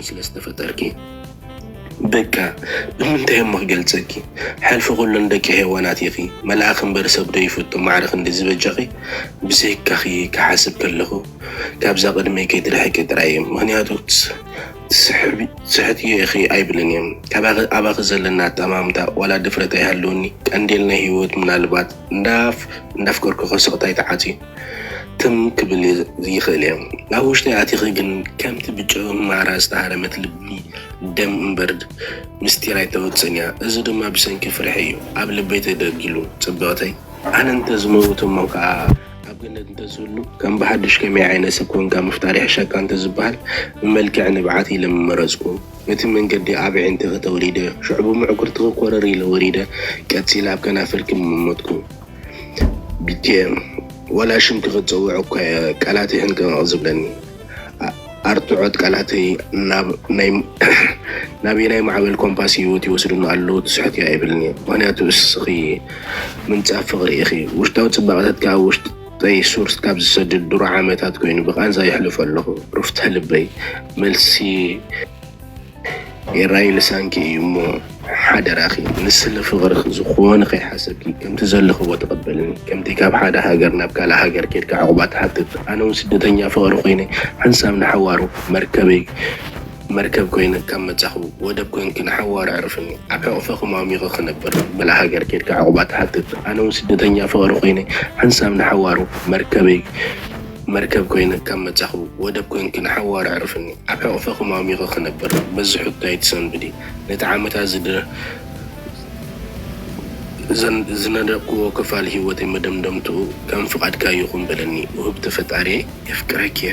ስለ ዝተፈጠርኪ በቃ ብምንታይ እሞ ክገልጸኪ? ሕልፊ ኩለን ደቂ ሄዋናት ኢኺ። መልኣኽ እምበር ሰብ ዶ ይፍቶ ማዕረ ክንዲ ዝበጃኺ? ብዘይካኺ ክሓስብ ከለኹ ካብዛ ቅድመይ ከይትርሕቂ ጥራይ እየ። ምኽንያቱ ትስሕቢ- ትስሕትዮ ኢኺ ኣይብልን እየ። ካባኺ- ኣባኺ ዘለና ኣጠማምታ ዋላ ድፍረት ኣይሃልወኒ። ቀንዴል ናይ ህይወት ምናልባት እንዳፍ- እንዳፍቀርኩ ከስቕታ ይትዓት እዩ። ትም ክብል ይኽእል እየ። ናብ ውሽጢ ኣቲኺ ግን ከምቲ ብጨው ማራ ዝተሃረመት ልቢ ደም እምበር ምስጢር ኣይተውፅእን እያ። እዚ ድማ ብሰንኪ ፍርሒ እዩ ኣብ ልበይ ተደጊሉ። ፅብቕተይ ኣነ እንተዝመውት እሞ ከዓ ኣብ ገነት እንተዝህሉ ከም ብሓድሽ ከመይ ዓይነት ሰብ ኮንካ ምፍጣር ይሕሸካ እንተዝበሃል ብመልክዕ ንብዓት ኢለ ምመረፅኩ። እቲ መንገዲ ኣብ ኣዒንትኺ ተወሊደ ሽዑ ብምዕኩርትኺ ኮረር ኢለ ወሪደ ቀፂለ ኣብ ከናፍርኪ ምሞትኩ። ቢትየ ወላ ሽምኪ ክፅውዕ እኳ እየ ቃላተይ ሕንቅቕ ዝብለኒ። ኣርትዖት ቃላተይ ናበየናይ ማዕበል ኮምፓስ ህይወት ይወስዱኒ ኣለዉ ትስሕትዮ ኣይብልን እየ። ምኽንያቱ እስኺ ምንፃፍ ፍቕሪ ኢኺ። ውሽጣዊ ፅባቐታት ከዓ ውሽጠይ ሱር ካብ ዝሰድድ ድሮ ዓመታት ኮይኑ ብቃንዛ የሕልፎ ኣለኹ። ሩፍታ ልበይ መልሲ የራይ ልሳንኪ እዩ እሞ ሓደራኺ ንስለ ፍቕርኺ ዝኾነ ከይሓሰብኪ ከምቲ ዘለኽዎ ተቐበልኒ። ከምቲ ካብ ሓደ ሃገር ናብ ካልእ ሃገር ኬድካ ዕቑባ ትሓትት ኣነ እውን ስደተኛ ፍቕሪ ኮይነ ሓንሳብ ንሓዋሩ መርከበይ መርከብ ኮይነ ካብ መጻኹ ወደብ ኮንኪ ንሓዋሩ ኣዕርፍኒ ኣብ ሕቑፈኺ ሟሚቐ ክነብር በላ ሃገር ኬድካ ዕቑባ ትሓትት ኣነ እውን ስደተኛ ፍቕሪ ኮይነ ሓንሳብ ንሓዋሩ መርከበይ መርከብ ኮይነ ካብ መጻኹ ወደብ ኮንኪ ንሓዋሩ ኣዕርፍኒ ኣብ ሕቑፈኺ ሟሚቐ ክነብር በዚ ሕቶ ኣይትሰንብዲ ነቲ ዓመታት ዝደ ዝነደቕክዎ ክፋል ህይወተይ መደምደምትኡ ከም ፍቓድካ ይኹን በለኒ ውህብቲ ፈጣሪየ የፍቅረኪየ።